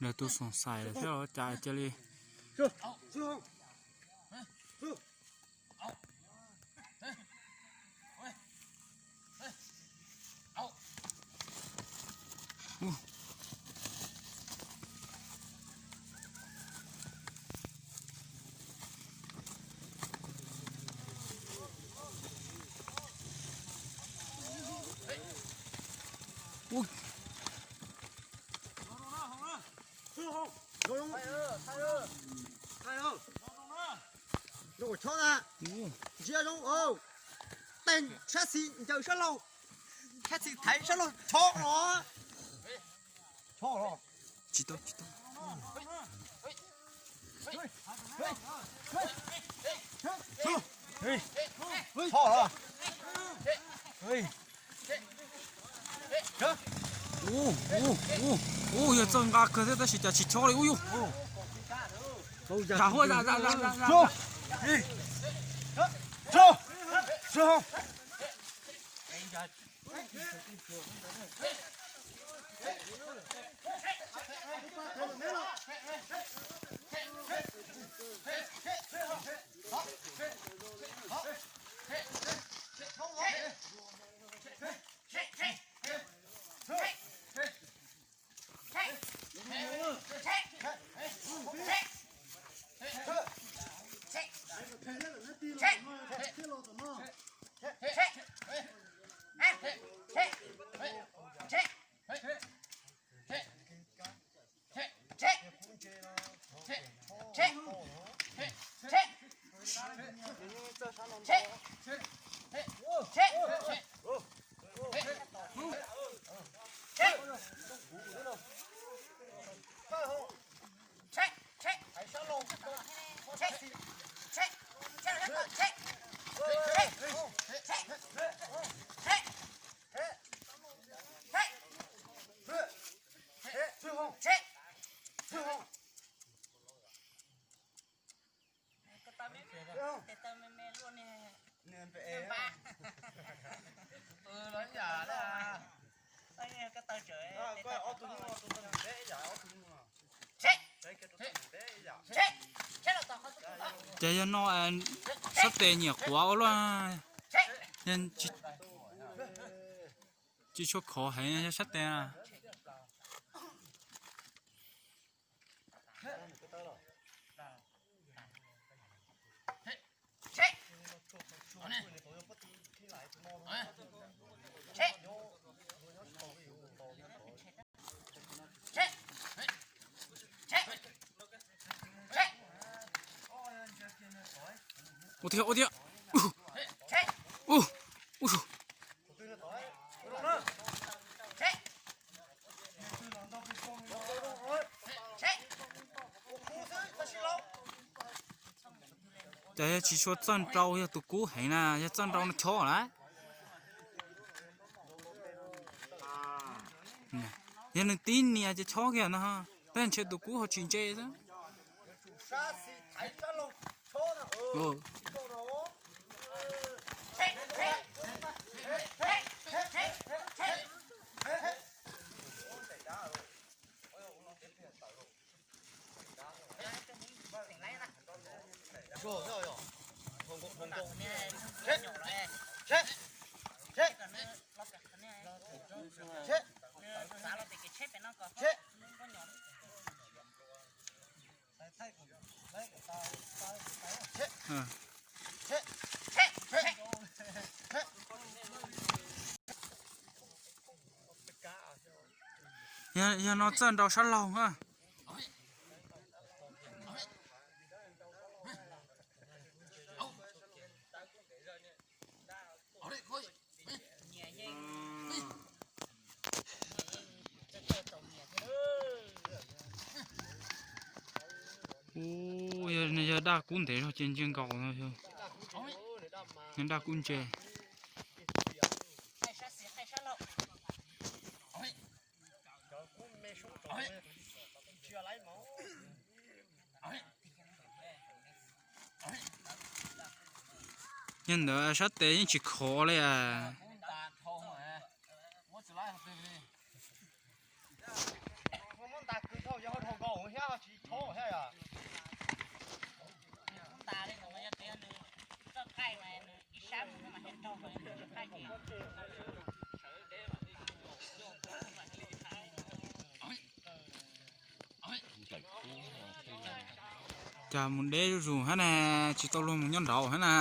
Lawv tus xoom xais lawm thiab los cas cia li. Ntsia zoo, teeg sab xis ncaws sab laug, sab xis thaiv sab laug chob los. Tsis tau, tsis tau. Ub, ub, ub, ub, yog txawj nqa kawg thiab tab sis cas tsis chob li ub yus. Zam huaj, zam, zam, zam, zam, zam. Ces yog no sab tes nyiam quav ua luaj, tsis tshua khov heev yog sab tes. Ua thiab, ua thiab. Ua, ua. Ces yog tsis tshua txawj nrau yog tus kub heev na, yog txawj nrau no chob lawm. Yog nws tib nias ces chob kiag no, tab ntshe tus kub ho tsis ntse xwb. Yog, yog no txawj nrau sab laug na. Ub, yog, yog daj kub ntev zog ces ntsia nkaus no, yog daj kub ntse. Yog ntawd sab tes yeej tsis khov li as. Cas mus deb zuj zus hab na, tsis tau luag mus nyob nraud hab na.